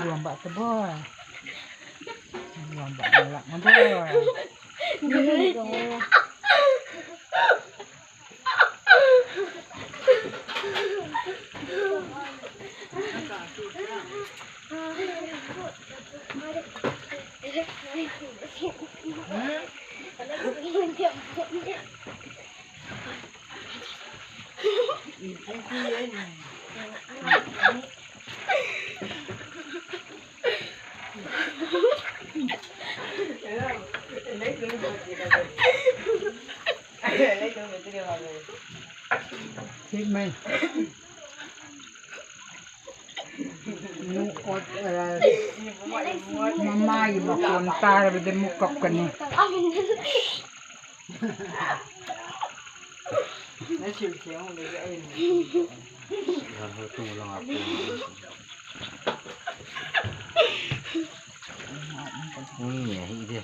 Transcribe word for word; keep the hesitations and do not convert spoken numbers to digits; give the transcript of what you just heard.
Luang ba ta boy. Luang ba la ma boy. Thik mai. Nu ot, eh, mama i ma kon ta ra de mu kap kani. Ui, hi de.